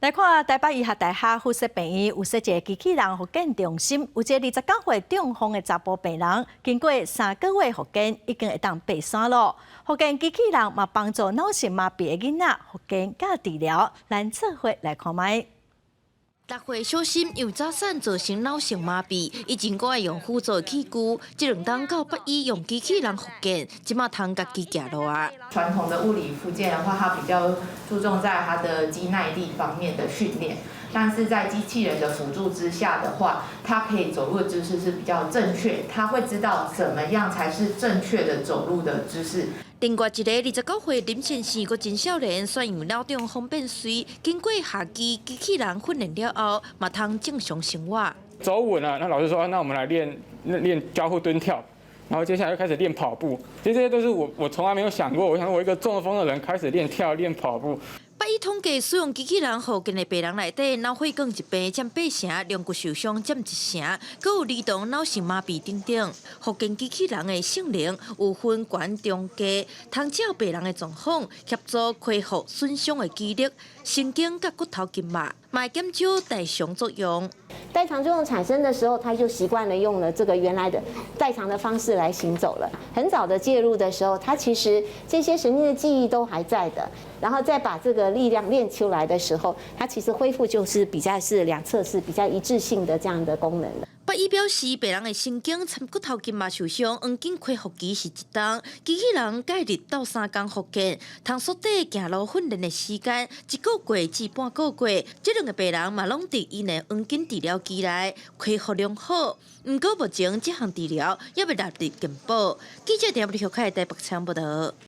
來看台北醫學大學附設病院有設一個機器人復健中心，有一个29歲中風的查埔病人，經過3個月復健，已經會當爬山囉。復健機器人嘛幫助腦性麻痹的囡仔復健佮治療，咱做伙來看覓。6歲小心由早產造成腦性麻痹，以前閣愛用輔助器具，這兩冬到北醫用機器人復健，這馬通家己行路啊。傳統的物理復健的話，它比較注重在它的肌耐力方面的訓練，但是在機器人的輔助之下的話，它可以走路的姿勢是比較正確，它會知道怎麼樣才是正確的走路的姿勢。另外一个29歲林先生，閣真少年，煞因腦中風變瘁，經過下肢機器人訓練了後，嘛通正常生活。走穩了，那老師說，那我們來練練交互蹲跳，然後接下來又開始練跑步。其實這些都是我從來沒有想過，我想我一個中風的人開始練跳練跑步。北醫統計使用機器人復健的病人內底，腦血管疾病佔八成，龍骨受傷佔一成，閣有兒童腦性麻痹等等。復健機器人的性能有分懸中低，通照病人的狀況協助恢復損傷的肌力、神經佮骨頭筋膜，嘛會減少代償作用。代償作用產生的時候，他就習慣了用了這個原來的代償的方式來行走了。很早的介入的時候，他其實這些神經的記憶都還在的，然後再把這個力量練出來的時候，它其實恢復就是比較是兩側是比較一致性的這樣的功能的。北醫表示，病人的神經摻骨頭筋膜受傷，黃金恢復期是一冬，機器人介入鬥3工復健，通縮短行路訓練的時間，一個月至半個月。這兩个病人嘛攏佇𪜶的黃金治療期內恢復良好。毋過目前這項治療猶未納入健保。記者陳立秀凱台北採訪報導。